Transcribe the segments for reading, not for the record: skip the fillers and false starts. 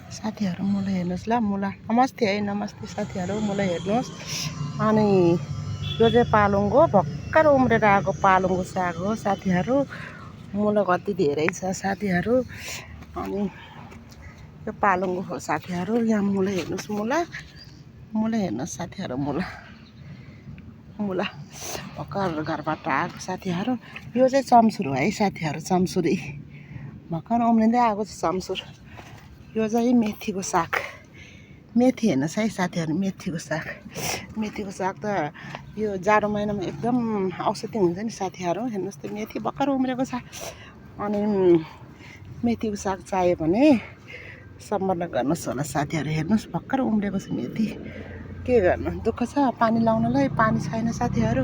साथीहरू मलाई हेर्नुहोस् ल, मुला नमस्ते है, नमस्ते साथीहरू, मलाई हेर्नुहोस्। अनि यो चाहिँ पालुङ्गो भर्खर उम्रेर आएको पालुङ्गो साग हो साथीहरू। मुला कति धेरै छ साथीहरू। अनि यो पालुङ्गो हो साथीहरू। यहाँ मुला हेर्नुहोस्, मुला मुला हेर्नुहोस् साथीहरू, मुला मुला भर्खर घरबाट आएको साथीहरू। यो चाहिँ चम्सुर हो है साथीहरू, चम्सुरी भर्खर उम्रिँदै आएको छ चम्सुर। यो चाहिँ मेथीको साग, मेथी हेर्नुहोस् है साथीहरू, मेथीको साग। मेथीको साग त यो जाडो महिनामा एकदम औषधि हुन्छ नि साथीहरू। हेर्नुहोस् त मेथी भर्खर उम्रेको छ। अनि मेथीको साग चाहियो भने सम्पर्क गर्नुहोस् होला साथीहरू। हेर्नुहोस् भर्खर उम्रेको छ मेथी। के गर्नु, दुःख छ पानी लाउनलाई, पानी छैन साथीहरू।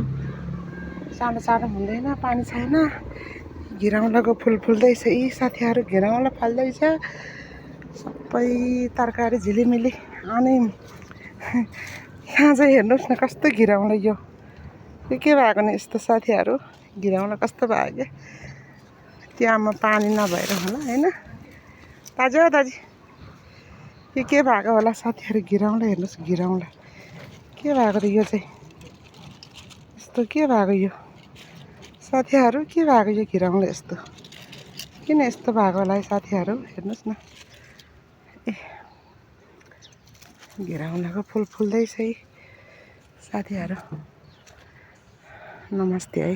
सानो सानो हुँदैन, पानी छैन। घिरौँलाको फुल फुल्दैछ यी साथीहरू, घिरौँला फल्दैछ सबै तरकारी झिलिमिली। अनि यहाँ चाहिँ हेर्नुहोस् न कस्तो घिरौँला, यो के भएको नि यस्तो साथीहरू, घिरौँला कस्तो भयो क्या। त्यहाँमा पानी नभएर होला होइन। दाजु हो दाजु, यो के भएको होला साथीहरू, घिरौँला हेर्नुहोस्, घिरौँला के भएको त यो चाहिँ यस्तो के भएको यो साथीहरू, के भएको यो घिरौँला यस्तो, किन यस्तो भएको होला है साथीहरू। हेर्नुहोस् न, ए घिरौँलाको फुल फुल्दैछ है साथीहरू। नमस्ते है।